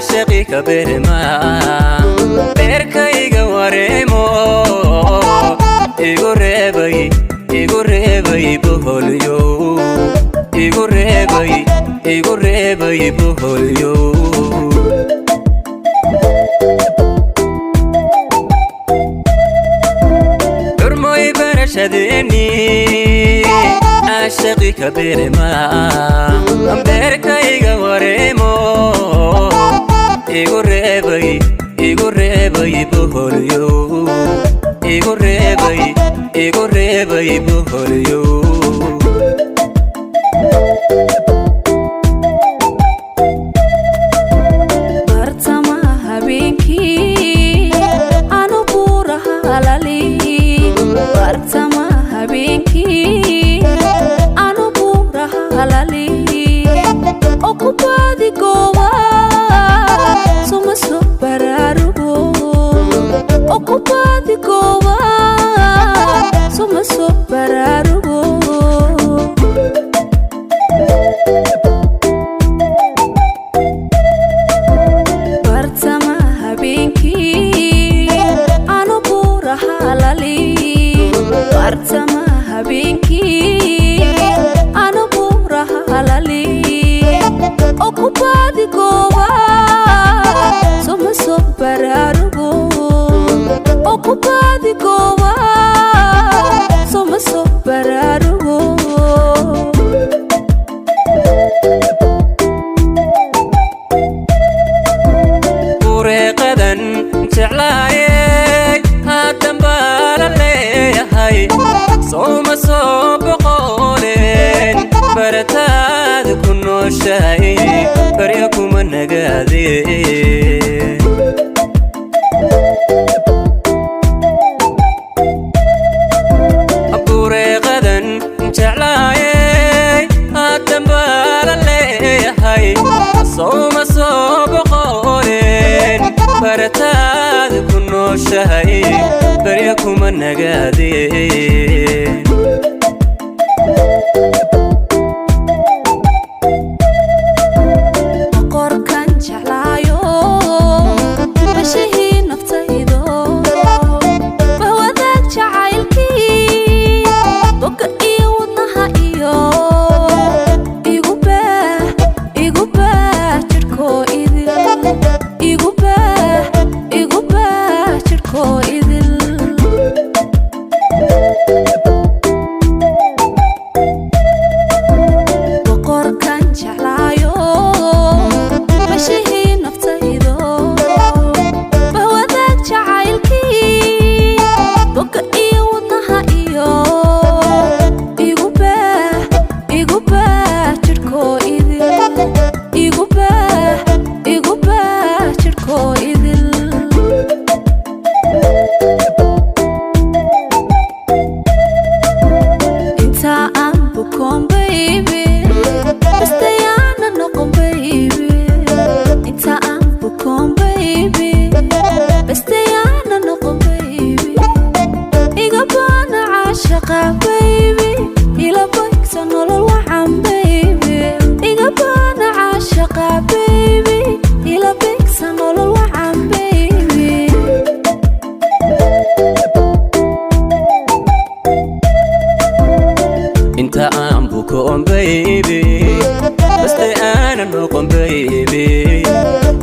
Caashaqi ka berma beerkayga wareemo, igu reebay, igu reebay boholyo, igu reebay, igu reebay boholyo. Xurmoy barashadeeni, caashaqi ka berma beerkayga wareemo, igu reebay, igu reebay boholyo, igu reebay, igu reebay boholyo. Bartama habeenkii anu buuraha halali, bartama habeenkii anu buuraha halali oo ku baadi gooba, suma soo baraarugo oo ku baadi gooba, suma soo baraarugo. Bartama habeenkii anu buuraha halali, bartama habeenkii anu buuraha halali oo ku baadi gooba, suma soo baraarugo oo ku baadi gooba, suma soo baraarugo. Bureeqadan jeclaayey haatan baa la leeyahay, sowma soo boqooleen barataada ku nooshahay, barya kuma nagaadeen. Bureeqadan jeclaayey haatan baa la leeyahay, sowma soo boqooleen barataada ku nooshahay, barya kuma nagaadeen. Boqorkan jeclaayo, bashihii naftaydo, bahwadaag jacaylkii boga iyo wadnaha iyo igu baah, igu baah jidhkoo idil, igu baah, igu baah jidhkoo idil. Boqorkan jeclaayo, bashihii naftaydo, bahwadaag jacaylkii boga iyo wadnaha iyo igu baah, igu baah jidhkoo idil, igu baah, igu baah jidhkoo idil. Inta aan bukoon baby, bastayaana noqon baby. Inta aan bukoon baby, bastayaana noqon baby. Iga baana caashaqa baby, ila boygsa nolol wacan baby. Iga baana caashaqa baby, ila beegsa nolol wacan baby. Inta aan bukoon baby, baste aanan noqon baby.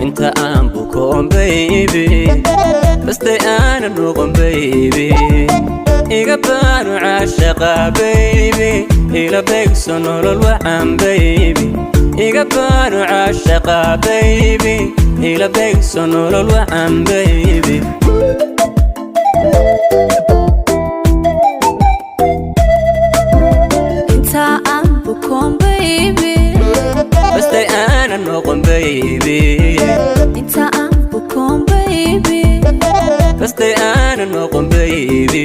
Inta aan bukoon baby, baste aanan noqon baby. Iga baanu caashaqa baby, ila beegso nolol wacan baby. Iga baanu caashaqa baby, ila beegso nolol wacan baby. Inta aan bukoon baby, baste aanan noqon baby. Inta aan bukoon baby, baste aanan noqon baby.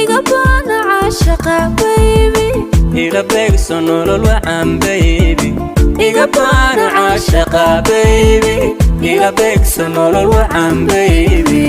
Iga baana caashaqa baby, ila beegso nolol wacan baby. Iga baanu caashaqa baby, ila beegso nolol wacan baby.